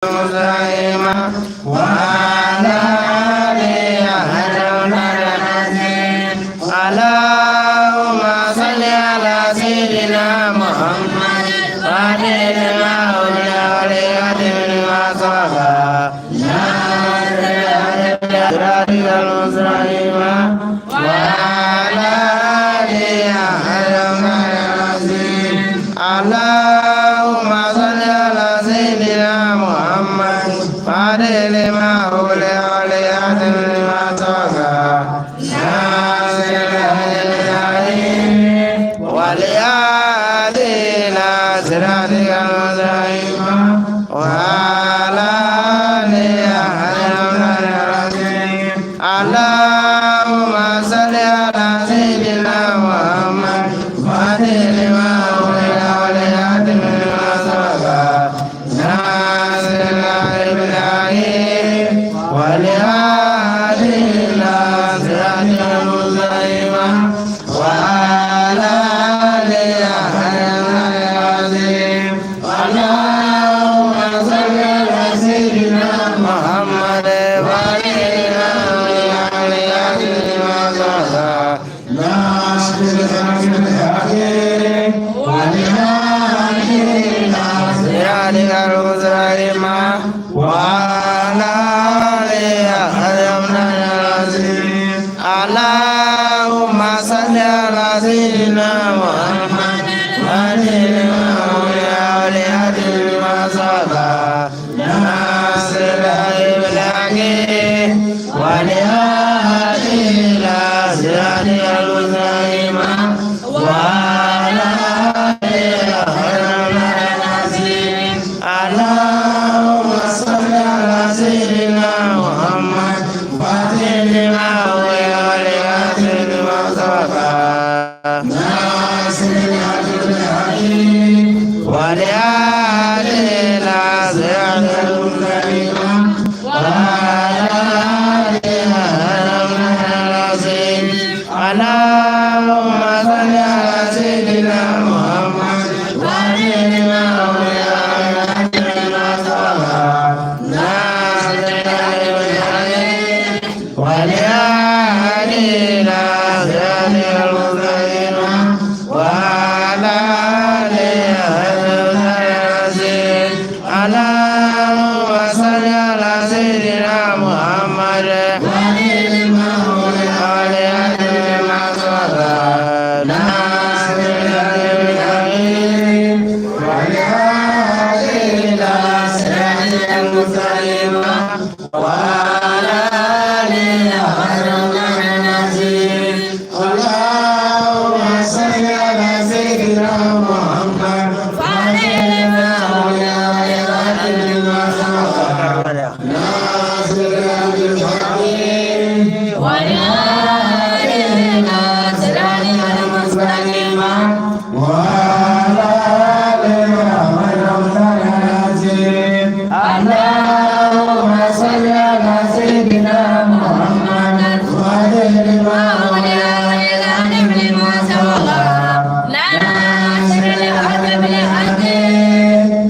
المستقيم وعلى آله حق العظيم. اللهم صل على سيدنا محمد فاتح لما أغلق والخاتم لما سبق ناصر الحق صراطك المستقيم وعلى آله حق العظيم. اللهم صل على سيدنا محمد فاتح لما أغلق والخاتم لما سبق ناصر الحق والهادي إلى صراطك المستقيم وعلى آله حق العظيم. اللهم صل على سيدنا محمد فاتح لما أغلق والخاتم لما سبق ناصر الحق بالحق والهادي إلى صراطك المستقيم وعلى آله حق العظيم. اللهم صل على سيدنا محمد وعلى آله لما سبق ناصر الحق بالحق والهادي إلى صراطك المستقيم وعلى آله حق العظيم. اللهم صل على سيدنا محمد وعلى آله لما سبق ناصر الحق بالحق والهادي إلى صراطك المستقيم وعلى آله حق العظيم. اللهم صل على سيدنا محمد فاتح لما أغلق والخاتم لما سبق ناصر الحق بالحق والهادي إلى صراطك المستقيم وعلى آله حق العظيم. اللهم صل على سيدنا محمد فاتح لما أغلق والخاتم لما سبق ناصر الحق بالحق والهادي إلى صراطك المستقيم وعلى آله حق العظيم. اللهم صل على سيدنا محمد لما أغلق والهادي لما سبق ناصر الحق بالحق والهادي إلى صراطك المستقيم وعلى آله حق العظيم. اللهم صل على سيدنا محمد فاتح لما أغلق والخاتم لما سبق ناصر الحق بالحق والهادي إلى صراطك المستقيم وعلى آله حق العظيم. اللهم صل على سيدنا محمد فاتح لما أغلق والخاتم لما سبق ناصر الحق بالحق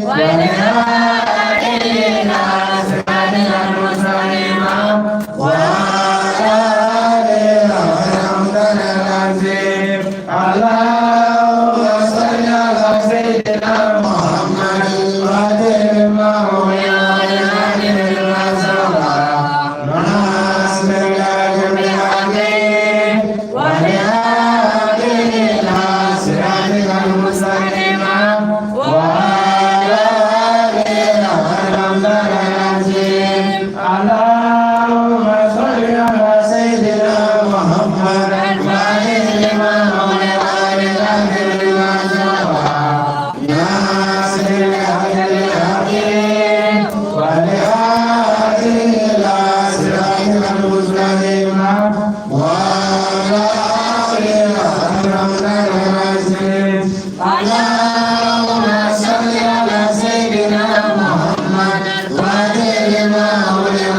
والهادي إلى صراطك المستقيم وعلى آله حق العظيم. اللهم صل على سيدنا محمد فاتح لما أغلق والخاتم لما سبق ناصر الحق بالحق والهادي إلى صراطك المستقيم وعلى آله حق العظيم. اللهم صل على سيدنا محمد فاتح لما أغلق والخاتم لما سبق ناصر الحق بالحق والهادي إلى صراطك المستقيم وعلى آله حق العظيم. اللهم صل على سيدنا محمد فاتح لما أغلق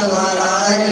الرحمن الرحيم.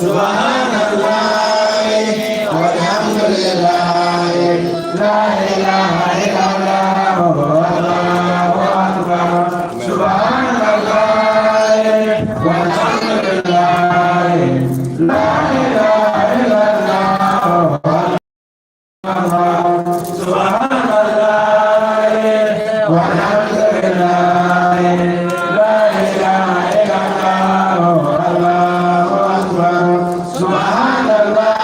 سبحان الله والحمد لله لا إله إلا الله والله أكبر سبحان الله والحمد لله لا إله إلا الله سبحان الله والحمد لله لا إله إلا الله والله أكبر سبحان الله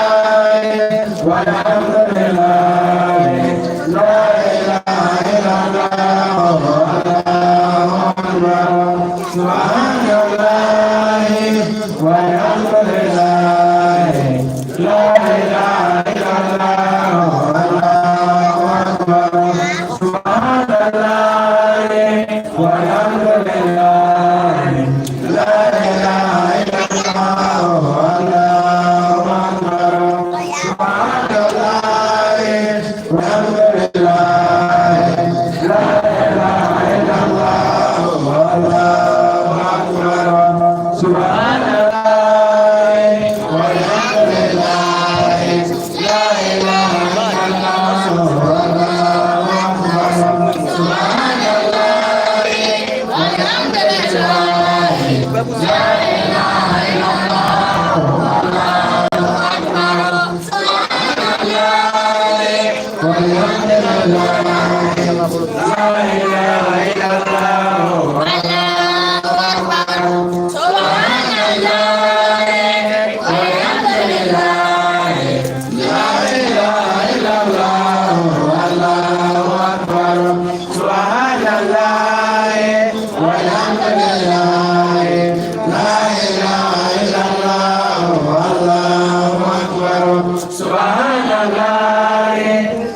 والحمد لله لا إله إلا الله والله أكبر سبحان الله والحمد لله لا إله إلا الله والله أكبر سبحان الله والحمد لله لا إله إلا الله والله أكبر سبحان الله والحمد لله لا إله إلا الله والله أكبر سبحان الله والحمد لله لا إله إلا الله والله أكبر سبحان الله والحمد لله لا إله إلا الله والله أكبر سبحان الله والحمد لله لا إله إلا الله الله أكبر سبحان الله والحمد لله لا إله إلا الله والله أكبر سبحان الله والحمد لله لا إله إلا الله والله أكبر سبحان الله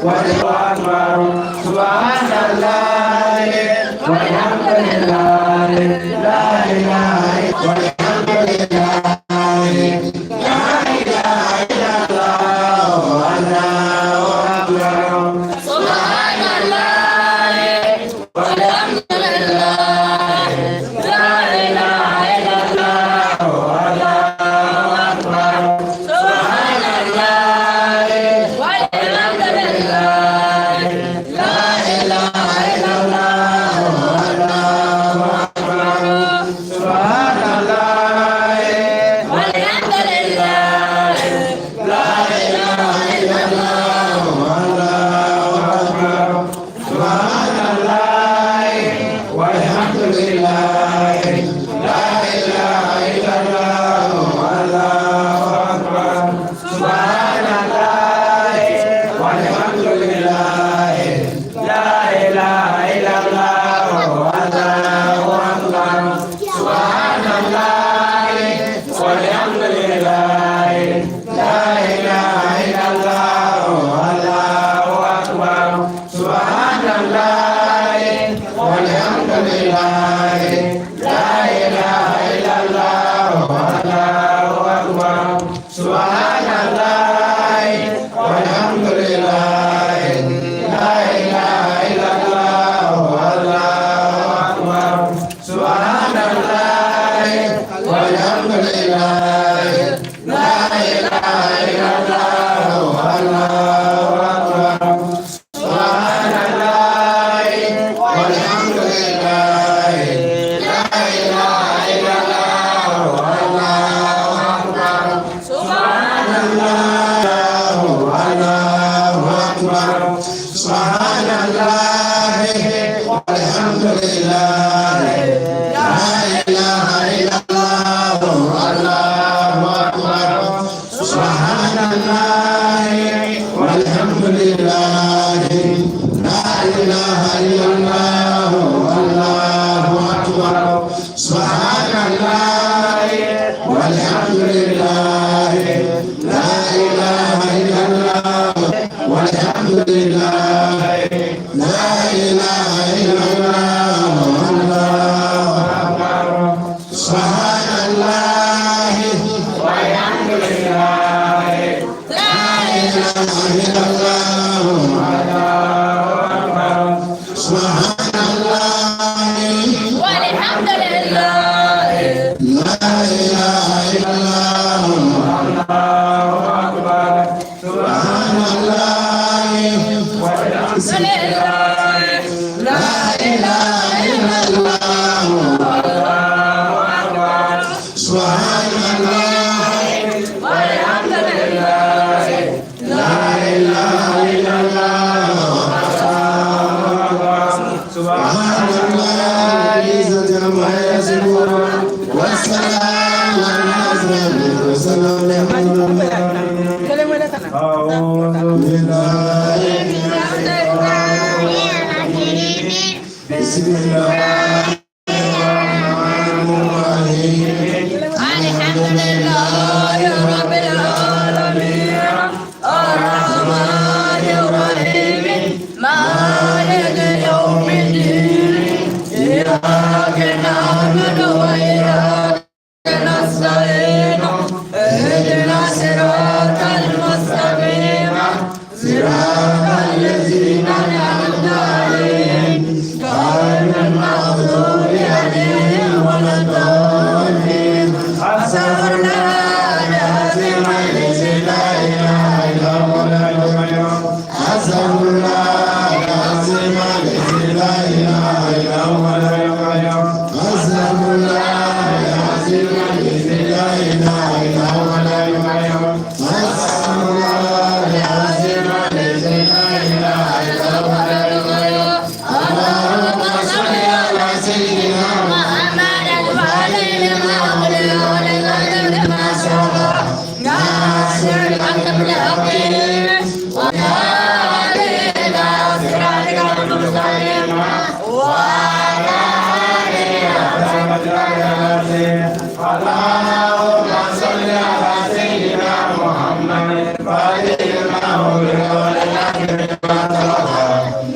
والله أكبر سبحان الله والحمد لله لا إله والحمد لله لا إله إلا الله والله أكبر سبحان الله والحمد لله لا إله إلا الله والله أكبر سبحان الله والحمد لله لا إله إلا الله والله أكبر سبحان الله والحمد لله لا إله إلا الله والله أكبر سبحان الله والحمد لله لا إله إلا الله والله أكبر سبحان الله والحمد لله لا إله إلا الله والله أكبر سبحان الله والحمد لله لا إله إلا الله والله أكبر سبحان الله والحمد لله لا إله إلا الله والله أكبر سبحان الله والحمد لله لا إله إلا الله والله أكبر سبحان الله والحمد لله لا إله إلا الله والله أكبر سبحان الله والحمد لله لا إله إلا الله والله أكبر سبحان الله الله أكبر سبحان الله والحمد لله لا إله إلا الله الله أكبر سبحان الله والحمد لله لا إله إلا الله الله أكبر سبحان الله والحمد لله لا إله إلا الله والحمد لله لا إله إلا الله الله أكبر سبحان الله والحمد لله لا إله إلا الله الله أكبر سبحان الله والحمد لله لا إله إلا الله الله والحمد لله لا إله إلا الله سبحان الله العزة عما يصفون والسلام على المرسلين أعوذ بالله من الشيطان الرجيم بسم الله الرحمن الرحيم الحمد لله رب العالمين الرحمن الرحيم مالك يوم الدين إياك نعبد وإياك نستعين اهدنا صراط المستقيم صراط الذين أنعمت عليهم غير المغضوب عليهم ولا الضالين أستغفر الله العظيم الذي لا إله إلا هو أستغفر الله العظيم الذي لا إله إلا هو أستغفر الله العظيم الذي لا إله إلا هو أستغفر الله العظيم الذي لا إله إلا هو اللهم صل على سيدنا محمد وعلى لما سبق ناصر الحق بالحق والهادي إلى صراطك المستقيم وعلى اللهم صل على سيدنا محمد فاتح لما أغلق والآخر لما سبق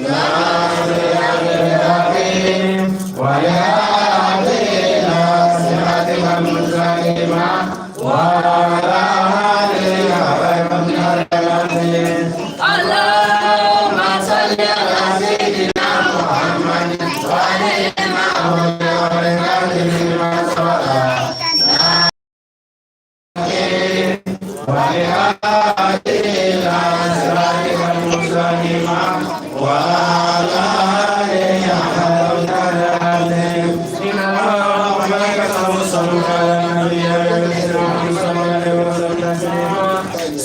ناصر الحق بالحق والهادي إلى صراطك المستقيم وعلى آله حق قدره العظيم. اللهم صل على سيدنا محمد فاتح لما أغلق والآخر لما سبق والهادي إلى صراطك المستقيم وعلى آله حق قدره العظيم. إن الله وملائكته يصلون على النبي يا أيها الذين آمنوا صلوا عليه وسلموا تسليما.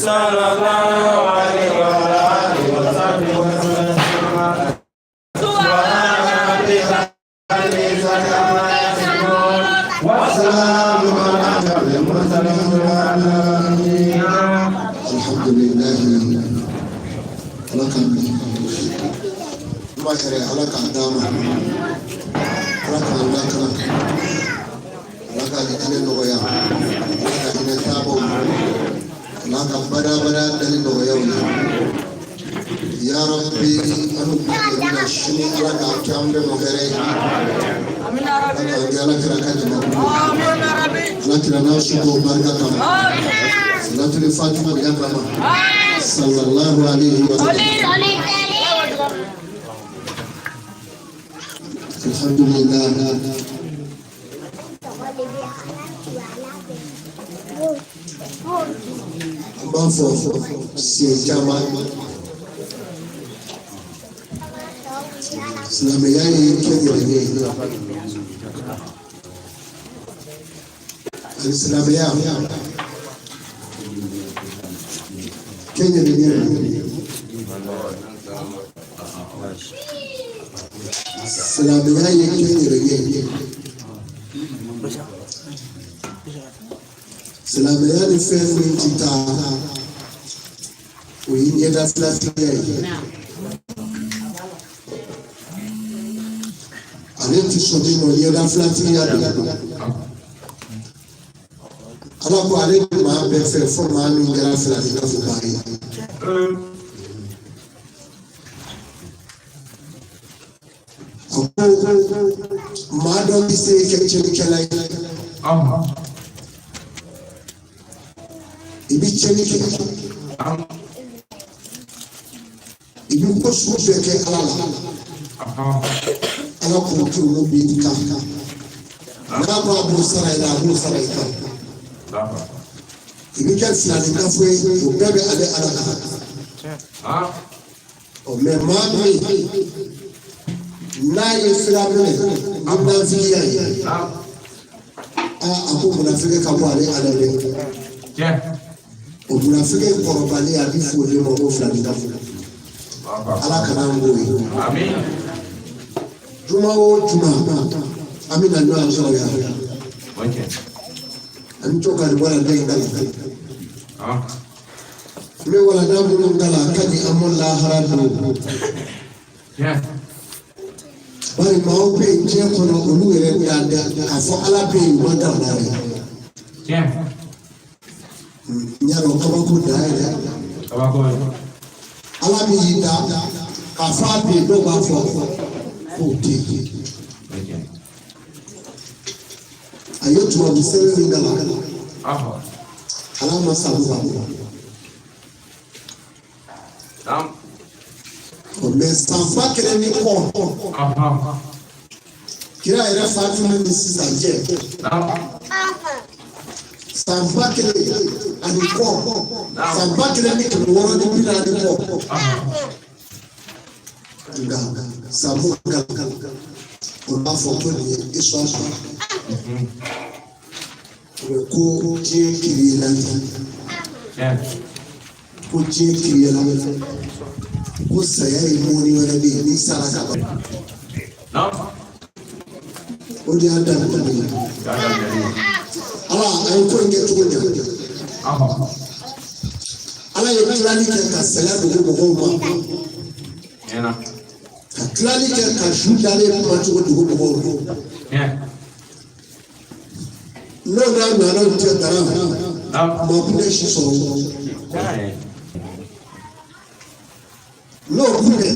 صلى الله عليه وعلى آله وصحبه وسلم تسليما. سبحان ربك رب العزة عما يصفون وسلام على المرسلين. الحمد لله ala k'an bi ma hɛrɛ ala k'a d'a ma ala k'an lakana ala k'a hinɛ nɔgɔya ala ka hinɛ taabaw ala ka badabada dali nɔgɔya u ye ya rabbi an bɛ na sini ala k'a kɛ an bɛɛ ma hɛrɛ ye ala k'an kɛ ala kira ka jamakulu ala kira n'a somɔgɔw barika kama salatul fatiha bonya kama sallallahu alaihi wa sallam. Alhamdulillah. An b'a fɔ siɲɛ caman silamɛya ye kɛnyɛrɛye ye ani silamɛya kɛnyɛrɛye silamɛya ye kɛnyɛrɛye ye silamɛya ni fɛn min ti taa o ye ɲɛda filatigiya ye ale ti sɔn min ma ɲɛda filatigiya don ala ko ale bɛ maa bɛɛ fɛ fo maa min kɛra filaninkafoba ye. A ko maa dɔ bɛ se kɛ tiɲɛnikɛla ye i bɛ tiɲɛni kɛ i bɛ ko sugu bɛɛ kɛ ala la ala k'o kɛ olu b'i kan n'a ko a b'o sara i la a b'o sara i kan i bɛ kɛ filaninkanfo ye o bɛɛ bɛ ale ala kan ɔ mɛ maa min n'a ye sira minɛ ni nafigiya ye Aa, a ko munafiki ka bɔ ale ala dɛ. O munafiki kɔrɔbalen a bɛ f'o de ma ko filaninka. Ala kana an k'o ye. Juma o juma, an bɛna ɲɔgɔn sɔrɔ yan. An bɛ to ka nin walanda in kalan. N bɛ walanda minnu kalan, a ka ɲi an ma lahara don. Bari maaw bɛ yen diɲɛ kɔnɔ, olu yɛrɛ da da k'a fɔ Ala bɛ yen, u ma da o la dɛ. N y'a dɔn kabako dan ye dɛ. Ala min y'i da k'a fɔ a bɛ yen, dɔw b'a fɔ k'o tɛ yen. A ye tubabu sɛbɛn min kalan, ala ma sago ka bɔ. Mɛ san 1000 ni kɔ, kira yɛrɛ fatuli ni sisan cɛ, san 1000 ani kɔ, san 1640 kɔ. Nka sabu kalan, o b'a fɔ ko nin ye histoire o ko diɲɛ kiriyela, ko diɲɛ kiriyela, ko saya ye mɔni wɛrɛ de ye n'i sara ka ban. O de y'a daminɛ ye. Ala a ye ko in kɛ cogo ɲɛ. Ala ye tilali kɛ ka saya dogo mɔgɔw ma, ka tilali kɛ ka su dalen kuma cogo dogo mɔgɔw ma. N'o n'a ɲɔgɔnnaw tɛ dara, maa kun tɛ si sɔrɔ. N'o kun tɛ,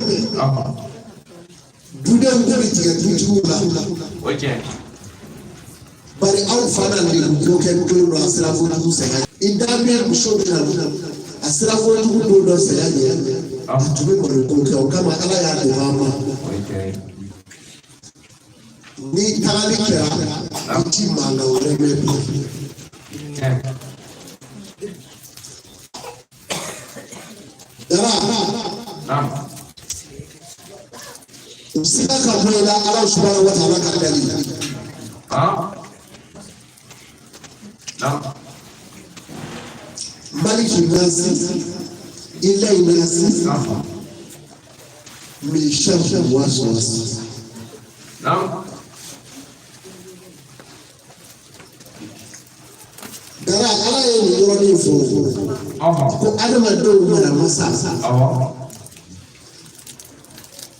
dudenw kun bɛ tigɛ dutigiw la. Bari aw fa na lebu ko kɛ don dɔ, a sira kojugu saya. I da bɛ muso min na, a sira kojugu don dɔ saya ɲɛ, a tun bɛ malo ko kɛ. O kama Ala y'a dogo an ma. Ni tagali kɛra, i ti mankan wɛrɛ mɛn bilen. Dara, u sera ka bɔ i la Ala subahana wa taala ka dali. Maliki nasi, ilayi nasi, min sharri waswasi. Dara, Ala ye nin yɔrɔnin fɔ ko adamadenw mana masa,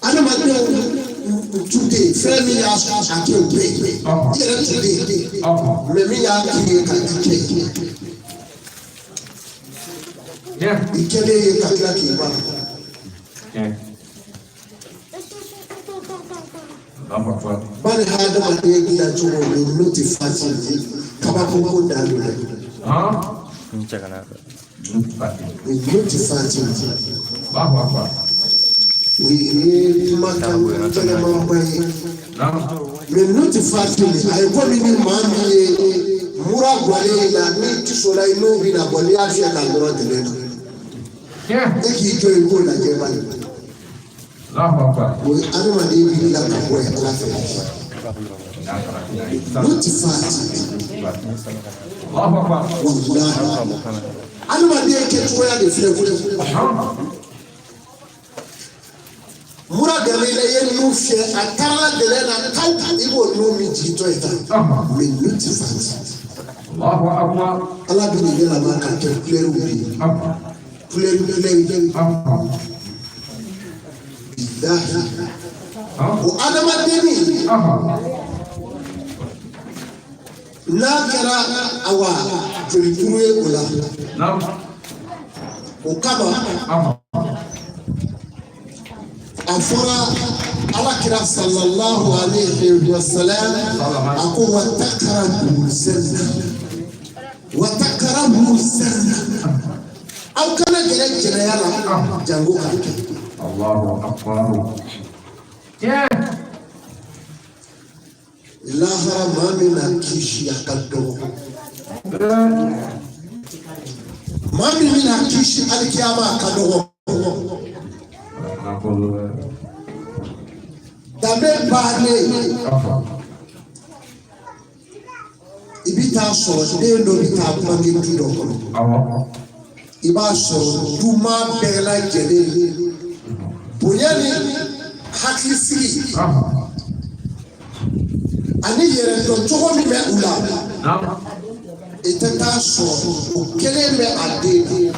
adamadenw tun tɛ yen, fɛn min y'a a kɛ o bɛ yen, i yɛrɛ tun tɛ yen, mɛ min y'a k'i ye ka i kɛ, i kɛlen ye ka tila k'i ban. Bari hadamaden dilan cogo min n'o tɛ fasi ye, kabako ko dan don dɛ. N'o tɛ fasi ye, o ye kumakan gɛlɛmanba ye. Mɛ n'o tɛ fasi ye, a ye komi ni maa min ye mura guwalen i la, n'i tisola, i n'o bɛna bɔ, n'i y'a fiyɛ k'a nɔrɔ dɛmɛ na, e k'i jɔ i k'o lajɛ bani. O ye adamaden b'i la ka bɔ yen Ala fɛ. N'o tɛ fati, walahi, adamaden kɛcogoya de filɛ koyi. Mura dɛmɛ i la, i ye nun fiyɛ, a taara dɛmɛ na kaw, i b'o nun min jigintɔ ye tan. Mɛ n'o tɛ fati, Ala bɛ nin yɛlɛma ka kɛ kulɛriw de ye, kulɛri kulɛri. Bilahi, o adamadenni n'a kɛra awa jolikuru ye o la, o kama a fɔra Ala kira sallallahu alayhi wa sallam, a ko wa takarabu zina, wa takarabu zina, aw kana gɛrɛ jɛnɛya la jango k'a kɛ. Lahara, maa min na kisi, a ka dɔgɔ. Maa min bɛna kisi alikiyama, a ka dɔgɔ. Danbe bannen, i I bɛ taa sɔrɔ den dɔ bɛ taa bange du dɔ kɔnɔ. I b'a sɔrɔ duma bɛɛ lajɛlen bonya ni hakilisigi ani yɛrɛdɔn cogo min bɛ u la, i tɛ taa sɔrɔ o kelen bɛ a den na.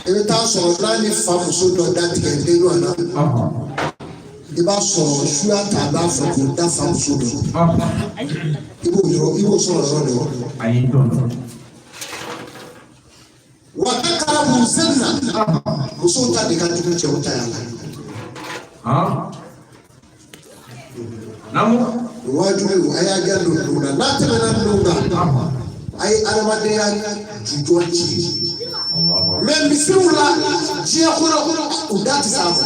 I bɛ taa sɔrɔ n'a ni fa muso dɔ datigɛ den ɲɔgɔn na, i b'a sɔrɔ suya ta a b'a fɛ k'o da fa muso dɔ, i b'o yɔrɔ, i b'o sɔrɔ yɔrɔ dɔ. Wa ka karabu senna, musow ta de ka jugu cɛw ta y'a la. Wajugu a y'a gɛn don ninnu na, n'a tɛmɛna ninnu kan, a ye adamadenya jujɔn ci. Mɛ misiriw la diɲɛ kɔnɔ, u da tɛ s'a ma.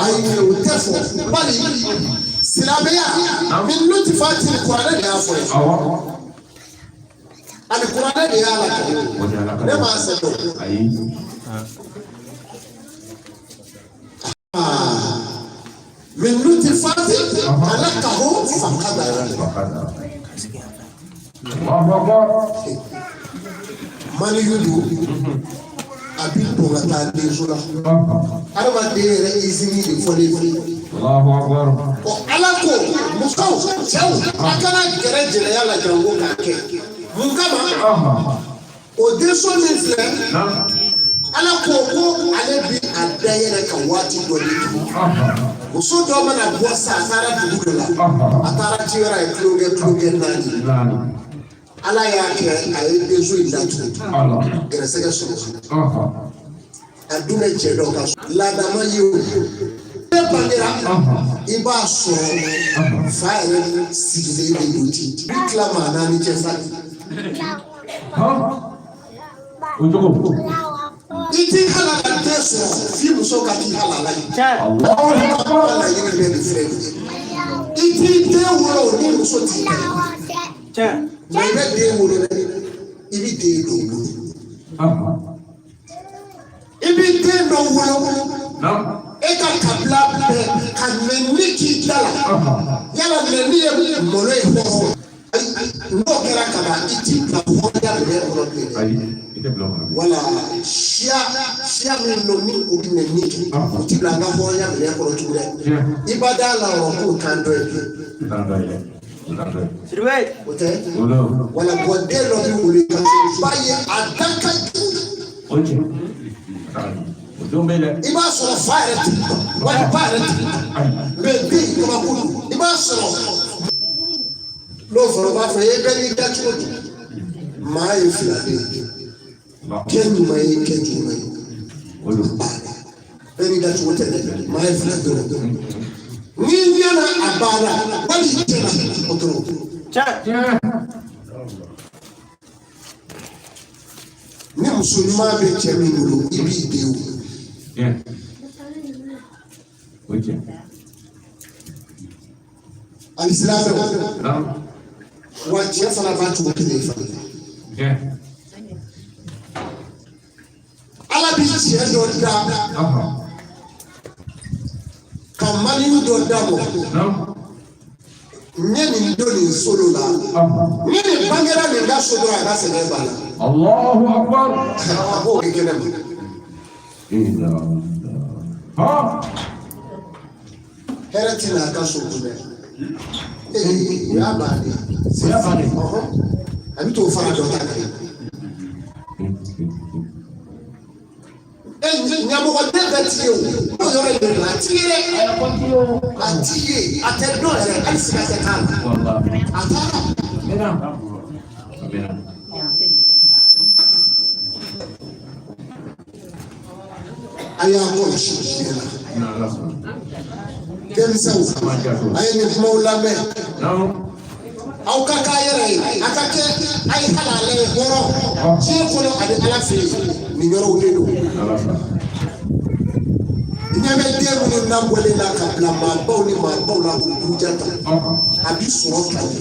Ayi, o tɛ fɔ, bali silamɛya min n'u ti fa ti, kuranɛ de y'a fɔ ye, ani kuranɛ de y'a lakale, ne m'a sɛbɛn. Min n'u ti fa ti ala ka ho fakadara. Maliyu don, a bi don ka taa denso la, adamaden yɛrɛ izini de fɔlen filɛ. Ɔ, Ala ko musow, cɛw, a kana gɛrɛ jɛnɛya la janko k'a kɛ. Mun kama? O denso min filɛ, Ala ko ko ale bi a dayɛlɛ ka waati dɔ di. Muso dɔ mana bɔ sa, a taara dugu dɔ la, a taara ci wɛrɛ, a ye tulonkɛ tulonkɛ naani. Ala y'a kɛ a ye denso in datugu, gɛrɛsɛgɛ sɔrɔ, a dun bɛ cɛ dɔ ka so, laadama ye o. Ne bangera, i b'a sɔrɔ fa yɛrɛ sigilen de don ten, i bɛ tila maa naani cɛ sa. I t'i halala den sɔrɔ f'i muso ka k'i halala ye. Ala laɲini bɛ nin filɛ nin ye. I t'i den wolo ni muso t'i kɛ, mɛ i bɛ den wolo dɛ, i bɛ den dɔw wolo, i bɛ den dɔw wolo, e ka kabila bɛɛ ka nɛni k'i da la. Yala nɛni ye malo ye hɔrɔn, n'o kɛra ka ban, i t'i bila hɔrɔnya minɛn kɔnɔ bilen dɛ. Wala siya siya min don ni o bɛ nɛni kɛ, o ti bila an ka hɔrɔnya minɛn kɔnɔ tugun dɛ. I b'a da la yɔrɔ k'o t'an dɔ ye bilen. O tɛ wala bɔn, den dɔ bɛ wuli ka ba ye, a da ka jugu. I b'a sɔrɔ fa yɛrɛ ti wali ba yɛrɛ ti, mɛ den kabako don. I b'a sɔrɔ n'o fɔra, u b'a fɔ e bɛɛ n'i da cogo di. Maa ye fila de ye, kɛ ɲuman ye, kɛ juguman ye, bɛɛ n'i da cogo tɛ dɛ. Maa ye fila dɔrɔn, n'i ɲɛna a banna, wali i tiɲɛna o dɔrɔn. Ni muso ɲuman bɛ cɛ min bolo, i b'i den o. Alisilamɛw, wa cɛ fana b'a cogo kelen fana. Ala bi cɛ dɔ da ka maniyu dɔ d'a ma. N ye nin don nin solo la, ni nin bangera nin ka so dɔrɔn, a ka sɛgɛn b'a la. A b'o kɛ kɛnɛ ma. Hɛrɛ ti na a ka so dun dɛ. Ee, o y'a bannen ye. Ɔhɔn, a bɛ t'o fara dɔ ta kan. E ɲamɔgɔden bɛɛ ti ye o, n'o yɔrɔ in de la, a ti ye dɛ, a ti ye, a tɛ dɔn yɛrɛ, hali siga tɛ k'a la, a taara. A y'a kɔlɔsi diɲɛ la, denmisɛnw, a ye nin kumaw lamɛn. Aw ka k'a yɛrɛ ye, a ka kɛ a ye halala ye hɔrɔn diɲɛ kɔnɔ ani Ala fɛ yen. Nin yɔrɔw de don. Ɲɛ bɛ den minnu labɔlen la ka bila maabaw ni maabaw la k'u buruja ta, a bi sɔrɔ ka ɲɛ.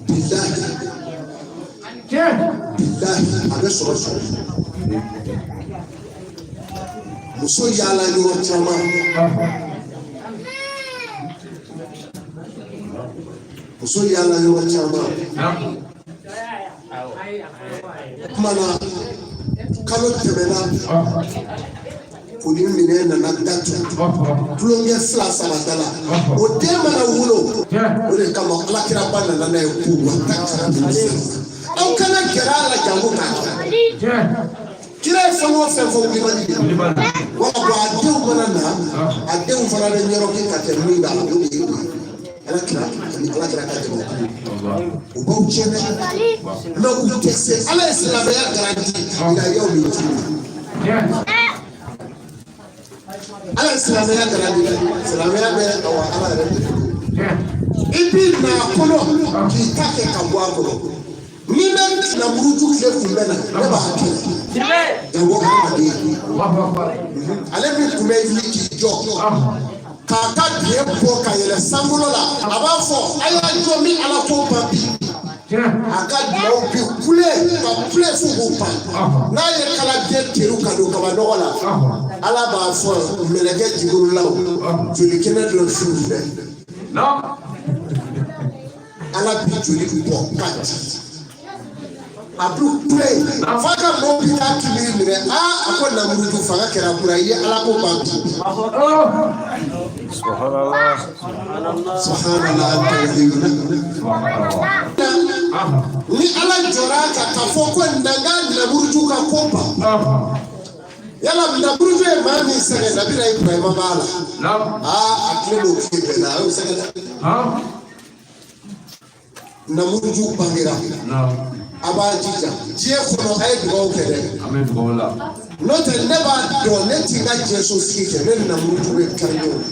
Bilahi, bilahi, a bɛ sɔrɔ sɔrɔ. Muso yaala yɔrɔ caman. Muso yaala yɔrɔ caman. O tuma na kalo tɛmɛna, koli minɛ nana datugu, tulonkɛ fila saba da la, o den mana wolo. O de kama alakiraba nana n'a ye ko wa ta aw kana gɛrɛ a la janko k'a kɛ. Kira ye fɛn o fɛn fɔ, wulibali de wa. Bɔn, a denw mana na, a denw fana bɛ ɲɛrɔki ka kɛ min na, o de ye alakira ani alakira ka jamakulu. U b'aw tiɲɛ dɛ, mɛ u tɛ se. Ala ye silamɛya garanti ila yaw min ti. Ala ye silamɛya garanti dɛ, silamɛya bɛ awa Ala yɛrɛ de bolo. I b'i na a kɔnɔ k'i ta kɛ ka bɔ a kɔnɔ. Ni bɛ namuruju tile kun bɛ na, ne b'a kɛlɛ jango hadamaden. Ale min tun bɛ wuli k'i jɔ k'a ka biɲɛ bɔ ka yɛlɛ sankolo la, a b'a fɔ: a y'a jɔ min Ala ko ban bi. A ka duwawu bi kule ka kule f'u k'u pan. N'a ye kalabiɲɛ teru ka don kaba nɔgɔ la, Ala b'a fɔ mɛlɛkɛ jigurulaw joli kɛnɛ dɔ su dɛ. Ala bi joli bɔ ka ci, a b'u kule f'a ka mɔgɔw bi taa kibiri minɛ. Aa, a ko namuruju fanga kɛra kura i ye, Ala ko ban bi. Subhanallah, anta. Ni Ala jɔra ka ka fɔ ko nanga namuruju ka ko ban, yala namuruju ye maa min sɛgɛn, nabila Ibrahima b'a la. Aa, a tile n'o tile bɛnna, a y'o sɛgɛn dɛ. Namuruju bangera, a b'a jija diɲɛ kɔnɔ, a ye dugawu kɛ dɛ. N'o tɛ, ne b'a dɔn ne ti n ka diɲɛso sigi kɛ ne ni namuruju bɛ kari ɲɔgɔn.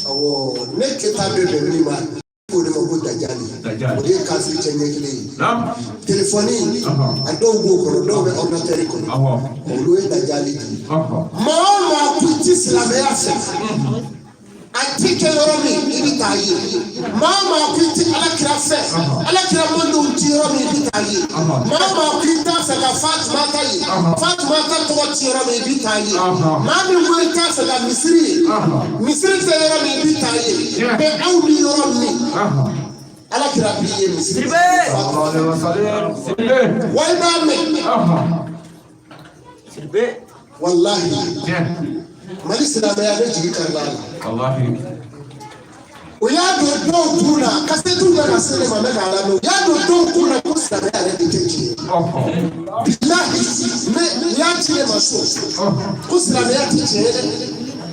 Awɔ, ne kɛta bɛ bɛn min ma, o de ma ko dajali, o de ye kafiri cɛ ɲɛ kelen ye. Telefɔni, a dɔw b'o kɔnɔ, dɔw bɛ ordinateur kɔnɔ, olu ye dajali di. Maa o maa ko i ti silamɛya fɛ, a ti kɛ yɔrɔ min, i bɛ taa ye. Maa o maa ko i ti ala kira fɛ, ala kira mandenw ti yɔrɔ min, i bɛ taa ye. Maa o maa ko i t'a fɛ ka Fatumata ye, Fatumata tɔgɔ ti yɔrɔ min, i bɛ taa ye. Maa min ko i t'a fɛ ka misiri ye, misiri tɛ yɔrɔ min, i bɛ taa ye. Mɛ aw ni yɔrɔ min, ala kira b'i ye misiri, wa i b'a mɛn. Walahi, Mali silamɛya, ne jigi karila a la. O y'a don dɔw kun na, kasɛtiw bɛ ka se ne ma, n bɛ k'a lamɛn. O y'a don dɔw kun na ko silamɛya yɛrɛ de tɛ tiɲɛ ye. Bilahi, ne y'a ci ne ma so ko silamɛya tɛ tiɲɛ ye dɛ.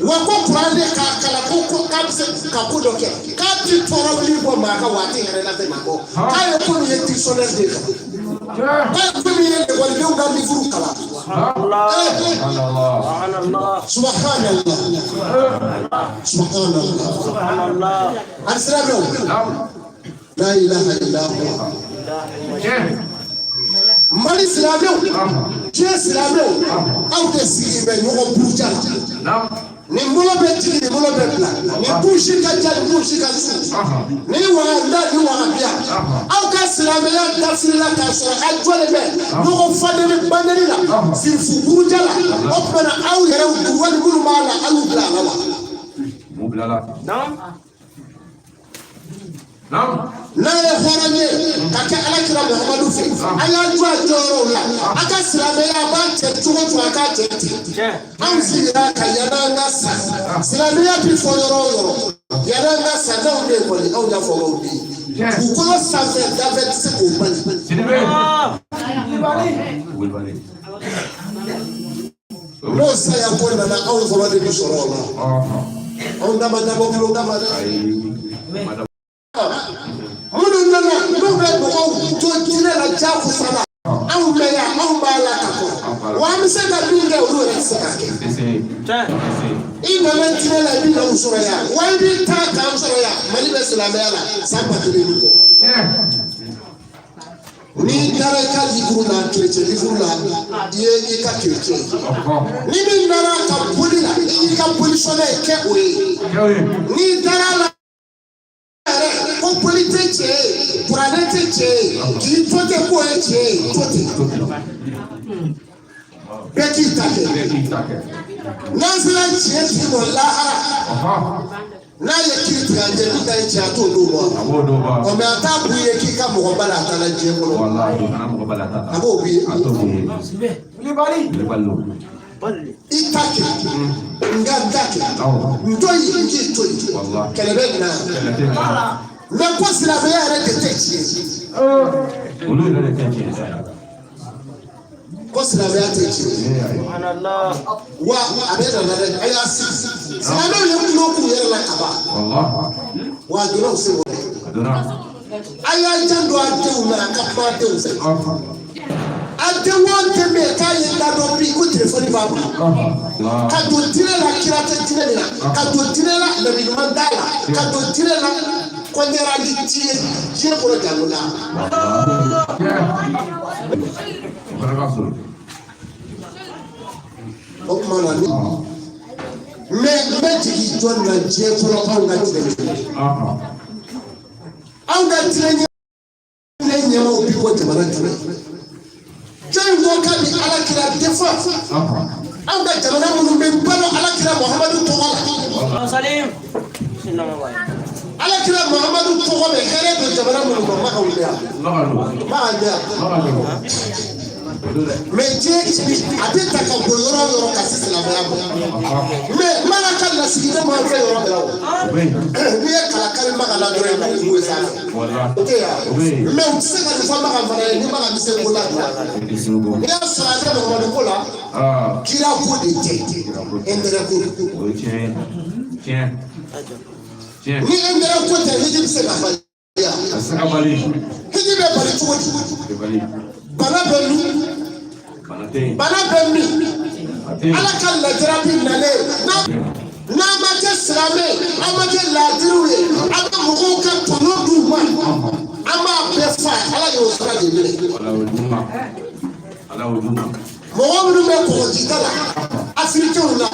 Wa ko kuran de k'a kalan ko k'a bɛ se ka ko dɔ kɛ, k'a ti tɔɔrɔ wuli bɔ maa kan, wa a tɛ hɛrɛ lase maa kɔ. K'a ye ko min ye dictionnaire de kan, k'a ye ko min ye ekɔlidenw ka livre kalan. Subhanallah, subhanallah. Alisilamɛw, la ilaha illa huwa. Mali silamɛw, diɲɛ silamɛw, aw de sigi bɛ ɲɔgɔn buruja la. Nin bolo bɛ jigin, nin bolo bɛ bila, nin kusi ka ja, nin kusi ka su, nin waganda, nin wagabiya. Aw ka silamɛya dafirila k'a sɔrɔ a jɔlen bɛ ɲɔgɔn fadeni bandeni la, sirifu buruja la. O tuma na, aw yɛrɛ wali minnu b'a la, aw y'u bila a la wa? N'a ye hɔrɔn ye ka kɛ ala kira Muhamadu fɛ, a y'a jɔ a jɔyɔrɔw la. A ka silamɛya, a b'a cɛ cogo o cogo, a k'a cɛ ten. Anw sigira ka yan'an ka sa, silamɛya bi fɔ yɔrɔ o yɔrɔ, yan'an ka sa, n'anw bɛ yen kɔni, anw y'a fɔ aw bi dugukolo sanfɛ, dafɛ tɛ se k'o bali. N'o saya ko nana, anw fɔlɔ de bi sɔrɔ o la. Anw dama dabɔ kilo dama dɛ. Minnu nana n'u bɛ mɔgɔw to diinɛ la jagosa la, anw bɛ yan, anw b'a la ka kɔrɔ wa. An bɛ se ka min kɛ, olu yɛrɛ tɛ se k'a kɛ. I nana diinɛ la, i bɛ n'anw sɔrɔ yan wa, i bɛ taa k'an sɔrɔ yan. Mali bɛ silamɛya la san 1000 ni kɔ. N'i taara i ka livre la, chrétien livre la, i ye i ka chrétien ye. Ni min nana ka boli la, i y'i ka bolisɔnna ye, kɛ o ye. N'i taara la yɛrɛ ko boli tɛ tiɲɛ ye, kuranɛ tɛ tiɲɛ ye, k'i to ten k'o ye tiɲɛ ye, to ten. Bɛɛ k'i ta kɛ. N'an sera tiɲɛ tigi ma lahara, n'a ye kiiri tigɛ an cɛ, min ta ye tiɲɛ, a t'o d'o ma. Ɔ mɛ a t'a b'u ye k'i ka mɔgɔ ba la a taara diɲɛ kɔnɔ. A b'o b'i ye. I ta kɛ, n ka n ta kɛ, n to yen, n k'i to yen, kɛlɛ bɛ na. Mɛ ko silamɛya yɛrɛ de tɛ tiɲɛ. Olu yɛrɛ de tɛ tiɲɛ sa. Ko silamɛya tɛ tiɲɛ. Wa a bɛ nana dɛ, a y'a sigi. Silamɛw ye kulo k'u yɛrɛ la kaban. Wa a donna u sen kɔrɔ. A y'a janto a denw na, a ka kuma a denw fɛ. A den o den bɛ yen k'a ye da dɔn bi ko telefɔni b'a bolo. Ka don diinɛ la, kira tɛ diinɛ min na, ka don diinɛ la, nabi ɲuman t'a la, ka don diinɛ la, kɔɲɔrali diɲɛ diɲɛ kɔnɔ jango la. O tuma na ni mɛ n bɛ jigin jɔn na diɲɛ kɔnɔ, anw ka diinɛ ɲɛmɔgɔ. Anw ka diinɛ ɲɛmɔgɔw bi bɔ jamana jumɛn? Jɔn ko k'a bɛ Ala kira defa? Anw ka jamana minnu bɛ balo Ala kira Muhamadu tɔgɔ la. Ala kira Muhamadu tɔgɔ bɛ hɛrɛ don jamana minnu kɔnɔ, Maka wuli yan. Maka bɛ yan. Mɛ diɲɛ a bɛ ta ka bɔ yɔrɔ o yɔrɔ ka se silamɛya ma. Mɛ Maka ka lasigiden b'an fɛ yɔrɔ bɛɛ la o. N'i ye kalakari Maka la dɔrɔn, i b'u bɔ sanfɛ. O tɛ yan. Mɛ u tɛ se ka nin fɔ Maka fana ye, ni Maka bɛ se ko la dilan. N'i y'a sɔrɔ a tɛ Muhamadu ko la, kira ko de tɛ, intérêt ko. Ni intérêt ko tɛ, hiji bɛ se ka bali yan. Hiji bɛ bali cogo di? Bana bɛ min? Bana bɛ min? Ala ka lajarabi nalen n'a ma kɛ silamɛ, an ma kɛ laadiriw ye, an bɛ mɔgɔw ka tɔnɔ d'u ma, an b'a bɛɛ fa. Ala y'o sira de minɛ. Mɔgɔ minnu bɛ kɔgɔjida la, Afirikɛnw la,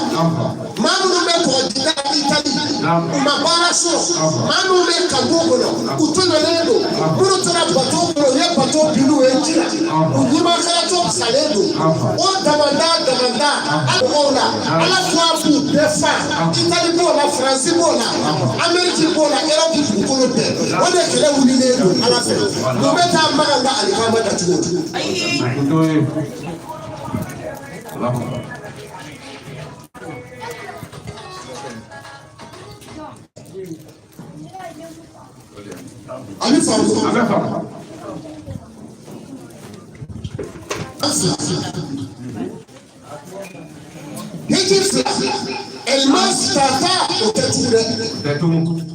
maa minnu bɛ kɔgɔjida la Itali, u ma baara sɔrɔ, maa minnu bɛ kanto kɔnɔ, u tɔɲɔlen don, minnu tora bato kɔnɔ, u ye bato bin u ye ji la, u ɲumankaratɔ salen don, o damanda damanda mɔgɔw la, Ala ko a b'u bɛɛ fa. Itali b'o la, Faransi b'o la, Ameriki b'o la, Erɔpu dugukolo bɛɛ, o de kɛlɛ wulilen don Ala fɛ. Mun bɛ taa Makan ka alikama datugu? A bɛ faamu. A bɛ faamu. Hiji fila, Elmas tata o tɛ tugu dɛ.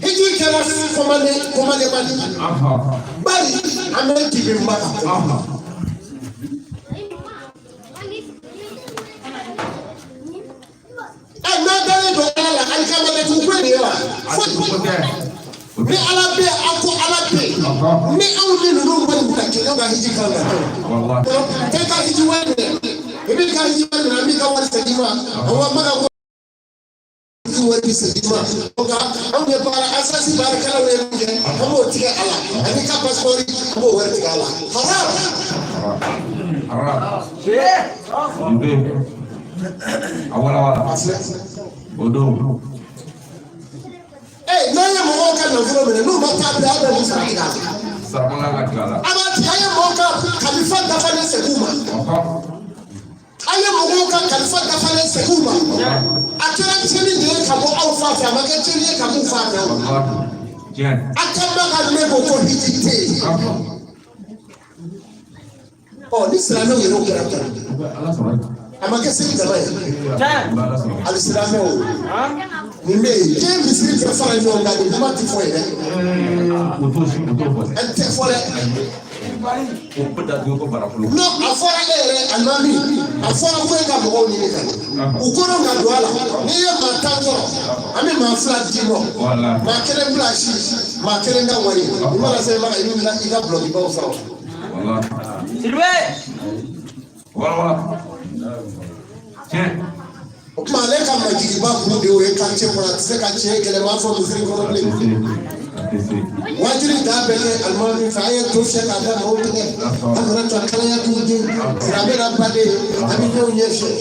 Hiji kɛra kɔmane kɔmane mali. Bari Amérique bɛ Maka. Ɛ n'a dalen don Ala la, alikama datugu ko ye nin ye wa? Ni Ala bɛ yen, aw ko Ala bɛ yen. Ni anw ni ninnu ma nin ta kɛ, ka hiji kan ka kɛ. Tɛ ka hiji wari minɛ, i b'i ka hiji wari minɛ, an b'i ka wari segin i ma. Awa Maka ko wari bɛ segin i ma. Nka anw ye baara asasi baarakɛlaw ye min kɛ, an b'o tigɛ a la, ani ka passeport, an b'o wari tigɛ a la. Haram. A filɛ. O don. Ee n'an ye mɔgɔw ka nafolo minɛ, n'u ma taa bila, aw bɛ mun sara tigɛ a la? Sarakɔla ka tigɛ a la. A b'a tigɛ, an ye mɔgɔw ka kalifa dafalen segin u ma. An ye mɔgɔw ka kalifa dafalen segin u ma. A kɛra tiɲɛni de ye ka bɔ aw fan fɛ, a ma kɛ tiɲɛni ye ka b'u fan fɛ o. A ka Maka ne ko ko hiji tɛ yen. Ɔ ni silamɛw yɛrɛ kɛra kɛra. A ma kɛ seli dama ye. Ali silamɛw nin bɛ yen, diɲɛ misiri bɛɛ fara ɲɔgɔn kan, nin kuma tɛ fɔ yen dɛ. Ɛ tɛ fɔ dɛ. Non, a fɔra e yɛrɛ alimami, a fɔra ko e ka mɔgɔw ɲini ka na. U kɔnɔ ka don a la, n'i ye maa 10 sɔrɔ, an bɛ maa 2 d'i ma. Maa 1 pilasi, maa 1 ka wari. I mana se Maka, i bɛ i ka bulɔkibaw sɔrɔ. O tuma ale ka majigiba kun de y'o ye quartier kɔnɔ, a tɛ se ka tiɲɛ gɛlɛnman fɔ misiri kɔnɔ bilen. Waajuli dan bɛɛ kɛ alimami fɛ, a ye to fiyɛ k'a da maaw tigɛ, a kana to kalaya k'u den, silamɛ la baden, a bɛ ɲɛw ɲɛ fiyɛ.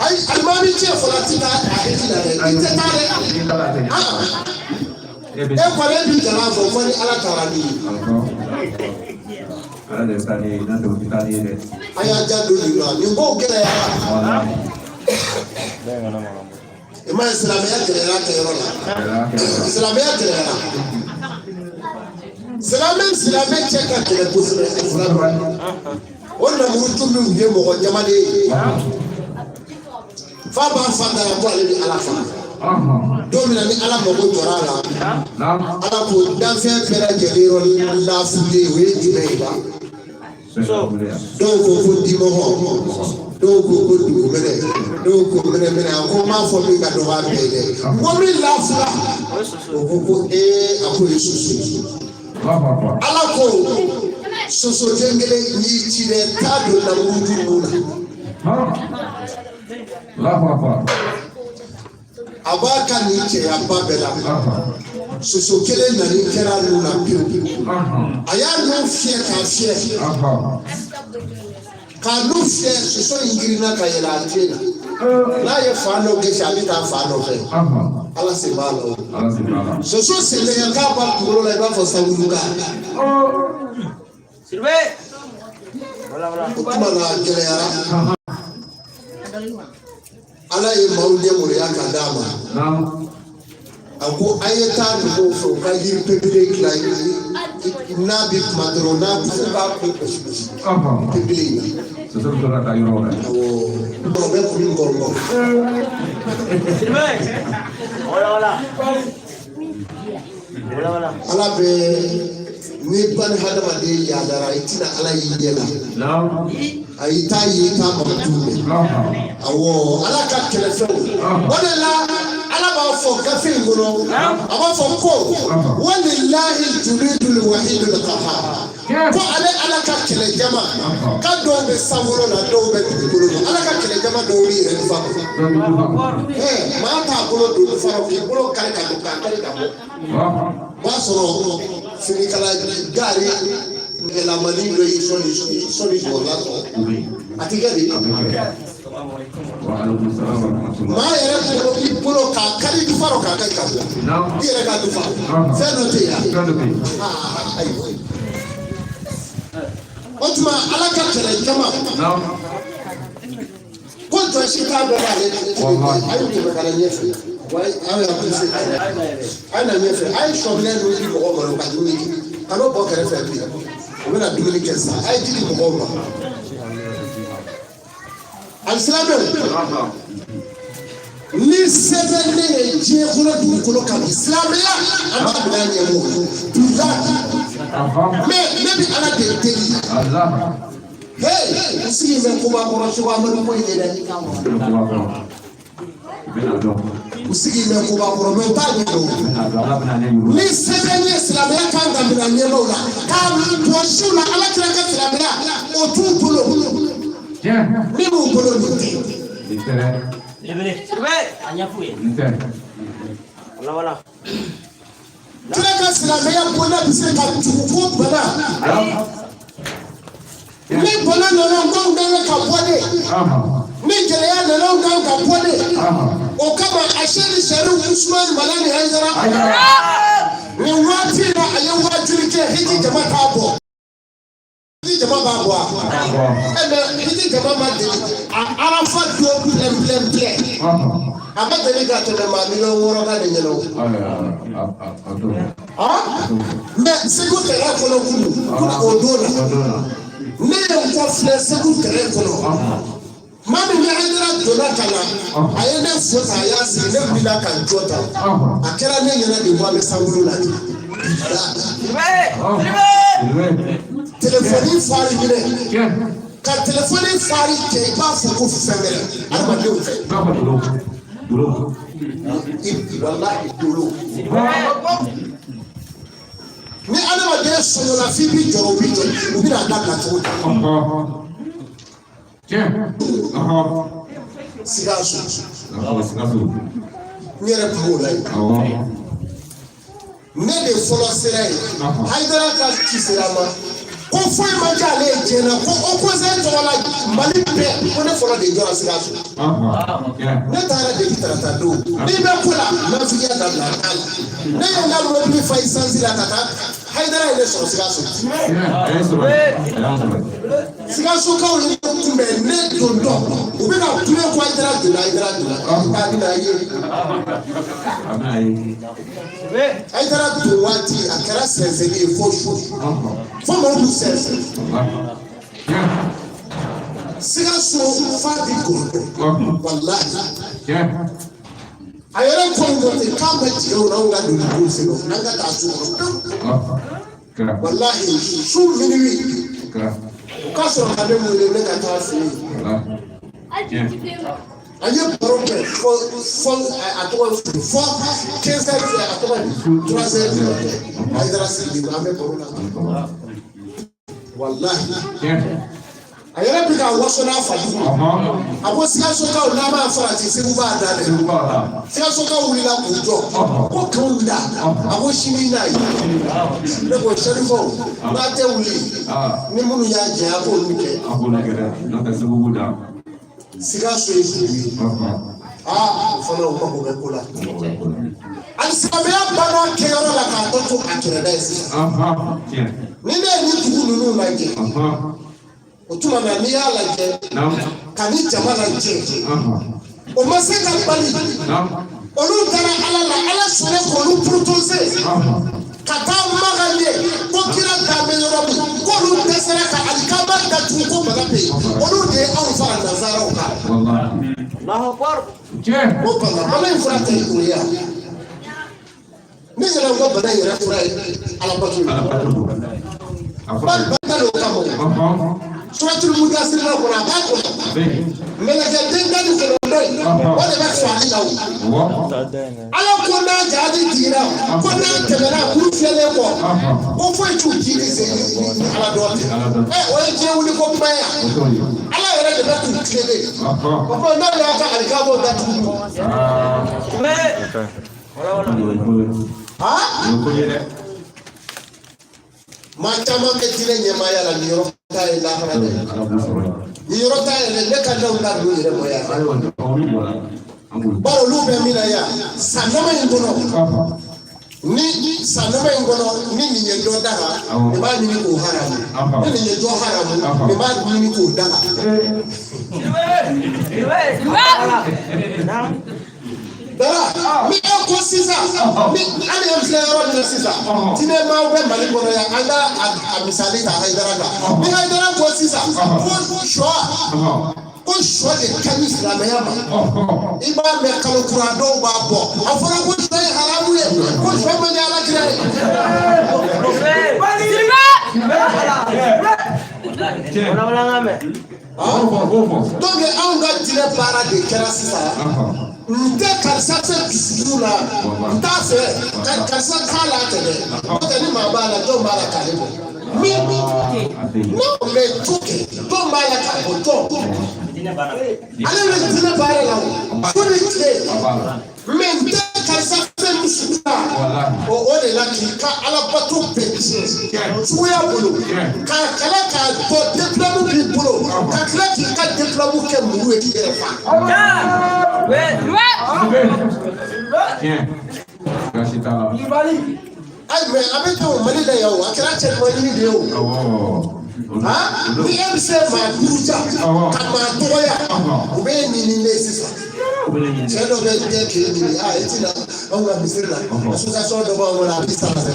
Ayi, alimami cɛ fɔlɔ ti taa a hiji la dɛ, i tɛ taa dɛ. E kɔni e b'i jala fɔ fo ni Ala taara n'i ye. A y'a janto nin la, nin kow gɛlɛyara. I m'a ye, silamɛya gɛlɛyara kɛyɔrɔ la, silamɛya gɛlɛyara. Silamɛ silamɛ cɛ ka gɛlɛn kosɛbɛ. Silamɛ o namurutu min ye mɔgɔ ɲamaden ye, fa b'a fa da la ko ale bɛ Ala fa. Don min na ni Ala mago jɔra a la, Ala ko danfɛn bɛɛ lajɛlen yɔrɔ lafulen, o ye jumɛn ye ba? Dɔw ko ko dimɔgɔ, dɔw ko ko dugumɛnɛ, dɔw ko mɛnɛmɛnɛ. A ko n m'a fɔ min ka dɔgɔ a bɛɛ ye dɛ, n ko min lafula. O ko ko ee, a ko ye soso ye. Ala ko soso den kelen y'i ci dɛ, taa don namuruju nun na. A b'a ka nin cɛyaba bɛɛ la, soso kelen nani kɛra nun na pewu. A y'a nun fiyɛ k'a fiyɛ k'a nun fiyɛ, soso in girinna ka yɛlɛ a ten na. N'a ye fan dɔ gɛsi, a bɛ taa fan dɔ fɛ. Ala sen b'a la o. Soso sen k'a ba kunkolo la, i b'a fɔ sawuluka. O tuma na a gɛlɛyara. Ala ye maaw ɲɛmɔgɔya ka d'a ma. A ko a ye taa mɔgɔw fɛ, u ka yiri pepere dilan, n'a bɛ kuma dɔrɔn, n'a bɛ fo k'a kun gosi gosi pepere in na. Awɔ, o bɛ kun ngɔrɔngɔ. Ala bɛ ni bani hadamaden yaadara, i tɛna Ala y'i ɲɛ la, a y'i t'a ye, i t'a mankutu mɛn. Awɔ, Ala ka kɛlɛfɛnw, o de la Ala b'a fɔ gafe in kɔnɔ, a b'a fɔ ko walilahi junudul wahidul qahar, ko ale Ala ka kɛlɛjama ka dɔw bɛ sankolo la, dɔw bɛ dugukolo la. Ala ka kɛlɛjama dɔw b'i yɛrɛ fa kɔnɔ. Maa t'a bolo don fa k'i bolo kari ka don k'a kari ka bɔ. O b'a sɔrɔ finikala gaari nɛgɛlamani dɔ y'i sɔnni jɔyɔrɔ sɔrɔ, a ti kɛ de. Maa yɛrɛ bolo i bolo k'a kari dufa rɔ, k'a kari ka bɔ, i yɛrɛ ka dufa fɛn dɔ tɛ yen. Ayiwa, o tuma Ala ka kɛlɛ jama ko jɔn si t'a dɔn k'ale a y'u tɛmɛ ka na ɲɛfɛ. Wa aw y'a bilisi, a ye na ɲɛfɛ, a ye sɔminɛ ninnu di mɔgɔw ma, u ka dumuni kɛ, ka n'o bɔ kɛrɛfɛ bi, u bɛna dumuni kɛ sisan. A ye ji di mɔgɔw ma. Alisilamɛw, ni sɛbɛn ne ye diɲɛ kɔnɔ dugukolo kan bi, silamɛya an b'a bila ɲɛmɔgɔ bila, mɛ ne bɛ Ala de deli. Hey, n sigi bɛ koba kɔrɔ Seko Amadu ko in ye dɛ. U sigi bɛ koba kɔrɔ, mɛ u t'a ɲɛ dɔn. Ni sɛbɛn ye silamɛya kan ka minɛ ɲɛmaaw la k'a bɔ siw la, Ala kira ka silamɛya o t'u bolo. Min b'u bolo nin tɛ. Kira ka silamɛya bonda bɛ se ka tugu ko bana. Ni bana nana, n k'anw kan ka bɔ de. Ni gɛlɛya nana, anw kan ka bɔ de. O kama a seri sari Usumani Malani Hayidara, nin waati in na, a ye waajuli kɛ, hiji jama t'a bɔ. Hiji jama b'a bɔ a? Ɛ mɛ hiji jama ma deli a Arafa don pilɛn pilɛn pilɛn, a ma deli ka tɛmɛ maa 6 miliyɔn kan de ɲɛna o. Mɛ Segu tɛrɛn kɔnɔ kunun o don na, ne ye n kɔ filɛ Segu tɛrɛn kɔnɔ, maa min bɛ Hayidara donna ka na, a ye ne fo ta, a y'a sigi, ne wulila ka n jɔ ta, a kɛra ne ɲɛna de ko an bɛ sankolo la de. Telefɔni fari minɛ ka telefɔni fari kɛ, i b'a fɔ ko fɛn wɛrɛ adamadenw fɛ. Walahi dolo. Ni adamaden sɔnyɔla f'i b'i jɔrɔ, u b'i jɔ, u bɛna a dabila cogo di? Sikaso. N yɛrɛ tun b'o la yen. Ne de fɔlɔ sera yen. Hayidara ka ci sera a ma ko foyi ma diya ale ye diɲɛ na, ko o conseil tɔgɔ la Mali bɛɛ, ko ne fɔlɔ de jɔra Sikaso. Ne taara depuis tarata don. N'i bɛ ko la, nafigiya dabila, a t'a la. Ne ye n ka mobili fa essence la ka taa. Hayidara ye ne sɔrɔ Sikaso. Sikasokaw ye ne kunbɛn, ne dontɔ, u bɛ ka kule ko Hayidara donna, Hayidara donna. K'a bɛna ye. Hayidara don waati, a kɛra sɛnsɛnni ye fo su, fo mɔgɔw b'u sɛnsɛn. Sikaso fa bi gɔn, walahi. A yɛrɛ ko in dɔ ten k'a ma jigin o la, anw ka doni k'u sen an ka taa so kɔnɔ pewu. Walahi, su minuit, o ka sɔrɔ ka ne wele, ne ka taa fɛ yen. An ye baro kɛ fo a tɔgɔ fo 15 heures, a tɔgɔ 3 heures du matin. Hayidara sigilen, an bɛ baro la, walahi. A yɛrɛ bɛ ka waso n'a fa jugu. A ko Sikasokaw, n'a m'a farati, Segu b'a da dɛ. Sikasokaw wulila k'u jɔ ko k'anw da. A ko sini n'a ye. Ne ko Sɛrifaw, n'a tɛ wuli ni minnu y'a jɛ, a k'olu kɛ. Sikaso ye dugu ye. Aa, o fana, o mago bɛ ko la. Hali silamɛya banna kɛyɔrɔ la k'a tɔ to a kɛrɛda ye sisan. Ni ne ye nin dugu ninnu lajɛ, o tuma na, n'i y'a lajɛ ka ni jama lajɛ, o ma se ka bali. Olu taara Ala la, Ala sɔnna k'olu protéger ka taa Makan ye, ko kira da bɛ yɔrɔ min, k'olu dɛsɛra ka alikaba datugu, ko bana bɛ yen. Olu de ye anw fara nanzaraw kan. O bana in fura tɛ o ye yan. Ne yɛrɛ ko bana in yɛrɛ fura ye Alabato ye. Bana de o kama o. Suratul Mudasiri la kɔnɔ, a b'a kɔnɔ. Mɛlɛkɛ den 19 in, o de bɛ fagali la o. Ala ko n'a jadi digira, ko n'a tɛmɛna kuru fiyɛlen kɔ, ko foyi t'u jiri sen ni Ala dɔ tɛ. Ɛ, o ye diɲɛ wuli ko kuma ye. Ala yɛrɛ de bɛ k'u tilen. O ko n'aw y'a ka alikabaw datugu. Ha? Maa caman bɛ diinɛ ɲɛmaaya la, nin yɔrɔ ta ye lahara dɛ. Nin yɔrɔ ta yɛrɛ, ne ka daw la don yɛrɛ mɔ yan. Bari olu bɛ min na yan, san dama in kɔnɔ, ni san dama in kɔnɔ, ni nin ye dɔ daga, nin b'a ɲini k'o haramu. Ni nin ye dɔ haramu, nin b'a ɲini k'o daga. Dara, ni e ko sisan, ni hali an filɛ yɔrɔ min na sisan, diinɛ maaw bɛ Mali kɔnɔ yan, an ka a misali ta Hayidara kan. Ni Hayidara ko sisan ko sɔ de ka ɲi silamɛya ma, i b'a mɛn kalo kura dɔw b'a bɔ. A fɔra ko sɔ ye haramu ye, ko sɔ man di Ala kira ye. Donc anw ka diinɛ baara de kɛra sisan. N tɛ karisa fɛ dusukun na, n t'a fɛ karisa t'a la tɛ dɛ. N'o tɛ, ni maa b'a la, jɔn b'a la k'ale bɔ? Min non, mais to kɛ, jɔn b'a la k'a bɔ? Jɔn ale bɛ diinɛ baara la o, fo ni tile. Mais n tɛ karisa fɛ dusukun na, o de la k'i ka Alabato bɛɛ tiɲɛ juguya bolo, k'a kala k'a dɔn diplôme b'i bolo, ka tila k'i ka diplôme kɛ muru ye k'i yɛrɛ fa. Ayi, mais a bɛ ten o Mali la yan o, a kɛra cɛ ɲuman ɲini de ye o. Ni e bɛ se maa buruja ka maa dɔgɔya, o bɛ ɲini ne sisan. Cɛ dɔ bɛ kɛ k'e ɲini, a e tɛna anw ka misiri la, association dɔ b'anw bolo, a b'i sara dɛ.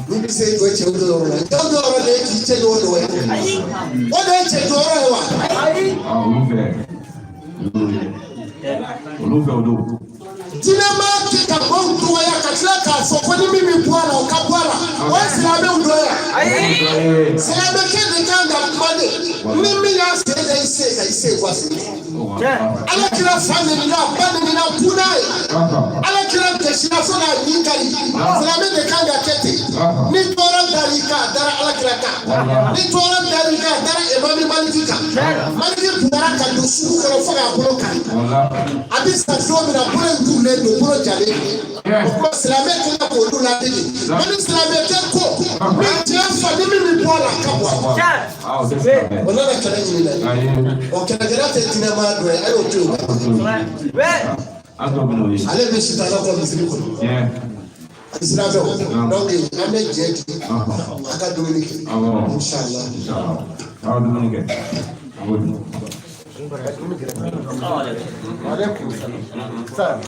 N'i bɛ se jɔ cɛw jɔyɔrɔ la, cɛw jɔyɔrɔ de ye k'i cɛ jɔ dɔgɔya. O de ye cɛ jɔyɔrɔ ye wa? Diinɛ maa kɛ ka maaw dɔgɔya ka tila k'a fɔ ko ni min bɛ bɔ a la, o ka bɔ a la, o ye silamɛw dɔ ye. Silamɛkɛ de kan ka kuma de, ni min y'a sen da i sen kan, i se bɔ a sen Ala kira fa nenina, ba nenina, kunna ye. Ala kira gɛsira fo k'a ɲin kari. Silamɛ de kan ka kɛ ten. Ni tɔɔrɔ dar'i kan, a dara Ala kira kan. Ni tɔɔrɔ dar'i kan, a dara Imami Maliki kan. Maliki bugara ka don sugu kɔnɔ fo k'a bolo kari. A bɛ sa don min na, bolo in turulen don, bolo jalen don. O tuma, silamɛ tɛ k'olu ladege. Mali silamɛ tɛ ko ni tiɲɛ fa ni min bɛ bɔ a la, ka bɔ a la. O nana kɛlɛ ɲini dɛ. O kɛlɛkɛla tɛ diinɛmaa dɔ ye, a y'o to yen. Ale bɛ sitana kɔ misiri kɔnɔ. A sira fɛ o. Donc an bɛ jɛ di a ka dumuni kɛ. Inshallah. Aleykum salam.